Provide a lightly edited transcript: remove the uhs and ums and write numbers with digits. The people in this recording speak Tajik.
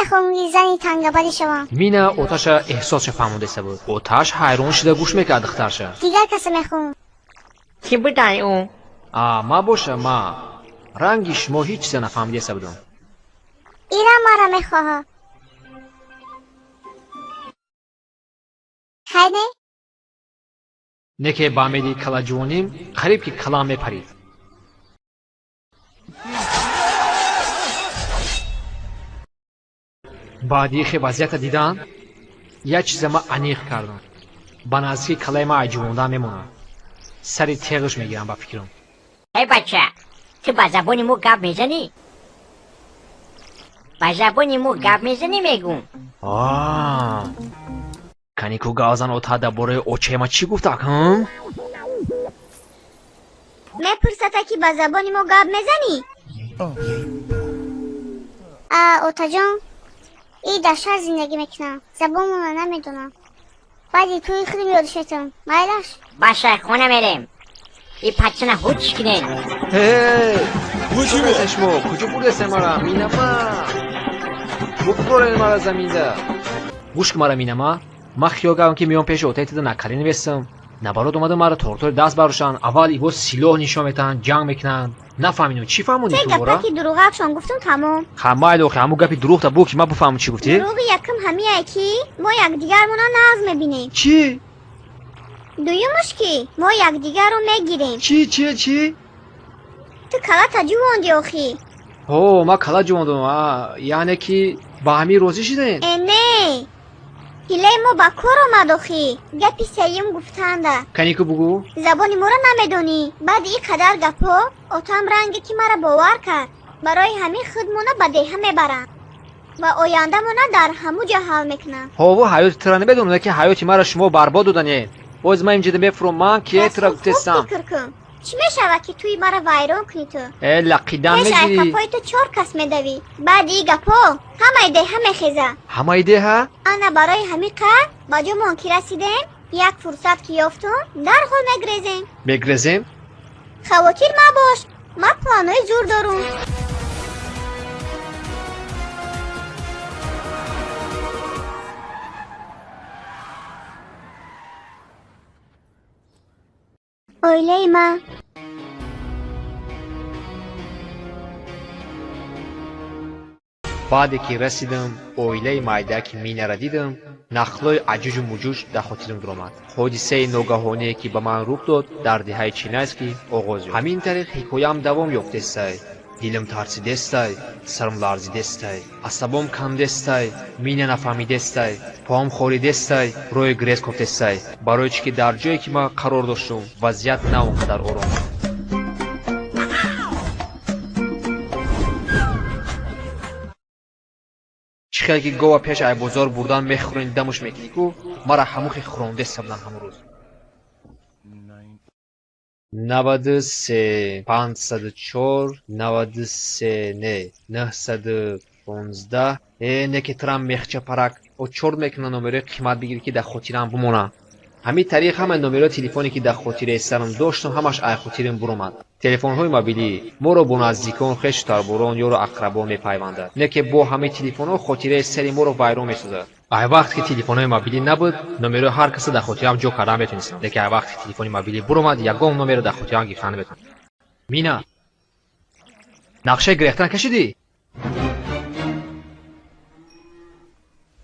Намехоҳам ки зани тангабадӣ шавам. Мина оташа эҳсосша фаҳмондеста буд. Оташ ҳайрон шуда гӯш мекард духтарша. Дигар каса мехоҳам. Кӣ будай ӯ? А ма боша, ма ранги шумо ҳеҷ чиза нафаҳмидеста будам. Ира мара мехоҳад. Хай не? Не ке ба меди калаҷувоним қариб ки калам мепарид. Баъди ихе вазъията дидан як чиза ма аниқ кардам. Ба наздики калаи ма айҷувондан мемонад. Сари теғш мегирам ба фикрам. Эй бача, ту ба забони мо гап мезанӣ? Ба забони мо гап мезанӣ мегум? Канику гавзан ота дар бораи очаи ма чӣ гуфтак, ҳм? Мепурсата ки ба забони мо гап мезанӣ? А, отаҷон, и дар шаҳр зиндагӣ мекунам, забонмонро намедонам. Баъди тӯи худам ёдаш метавам. Майлаш? Баша, хона мерем. И патчана ҳуч кунен. Э, шумо куҷо бурдесте мара? Минама! Бубурен мара заминда. Гӯш ки мара минама, ман хиёл кардам ки меём пеши отаи тида накарӣ невестам. Набарот омада мара тортори даст барошанд, аввал ибо силоҳ нишон метаҳанд, ҷанг мекунанд. Нафаҳмидам, чӣ фаҳмондӣ Се ту бора? гапаки дурӯғакшон гуфтум, тамом. Ха, майли, охи ҳамун гапи дурӯғта бу ки ман бифаҳмам чӣ гуфтӣ? Дурӯғи якум ҳамияе ки мо якдигармона нағз мебинем. Чӣ? Дуюмаш ки мо якдигарро мегирем. Чӣ, чӣ, чӣ? Ту калата ҷувонди охӣ. Ҳо, ман кала ҷувондум, а, яъне ки ба ҳамин розӣ шидем? Э, не, ҳилаи мо ба кор омад охӣ. Гапи сеюм гуфтанда. Канику бугӯ. Забони моро намедонӣ. Баъди ин қадар гапҳо отам ранге ки мара бовар кард. Барои ҳамин худмона ба деҳа мебарам ва ояндамона дар ҳамун ҷо ҳал мекунам. Ҳову ҳаёти тура намедонам, ки ҳаёти маро шумо барбод доданед. Боз ман инҷода мефуром, ман кие тура Расул, хуб гуфтестам. фикр кун, чӣ мешавад ки туи мара вайрон кунӣ ту? Э, лақидан Пеш мегирӣ. айқапҳои ту чор кас медавӣ. Баъди ин гапҳо ҳамаи деҳа мехеза. Ҳамаи деҳа? Ана барои ҳамин қад ба ҷомон ки расидем, як фурсат ки ёфтум, дарҳол мегрезем. Мегрезем? Хавотир мабош, ман планҳои зур дорум. Оилаи ман. Баъде ки расидам, оилаи майдааки Минаро дидам, нақлҳои аҷуҷу муҷуҷ дар хотирам дуромад. Ҳодисаи ногаҳоние ки ба ман рух дод, дар деҳаи Чинайский оғоз ёфт. Ҳамин тариқ ҳикояам давом ёфтестай. Дилам тарсидестай, сарам ларзидестай, асабом кандестай, Мина нафаҳмидестай, поам хоридестай, роҳи грез кофтестай. Барои чӣ ки дар ҷое ки ман қарор доштум, вазъият на он қадар ором буд. Чӣ хеле ки гова пеш айбозор бурдан мехӯрен, дамуш мекунӣ ку, мара ҳамухе хӯрондеста буданд ҳамун рӯз. 93 504 93 не 915. Э, не ки трам мехчапарак о чорд мекунад номерои қимат бигир ки дар хотираам бимонад. Ҳамин тариқ ҳамаи номерои телефоне ки дар хотираи сарам доштам, ҳамаш ай хотирам буромад. Телефонҳои мобилӣ моро бо наздикон, хешу тарборон, ёру ақрабон мепайвандад. Не ки бо ҳамаи телефонҳо хотираи сари моро вайрон месозад. Ай вақте ки телефонҳои мобилӣ набуд, номерои ҳар каса дар хотираам ҷо кардан метонистам. Лекин ай вақте телефони мобилӣ буромад, ягон номеро дар хотираам гирифтан наметавонам. Мина, нақшаи гирехтан кашидӣ?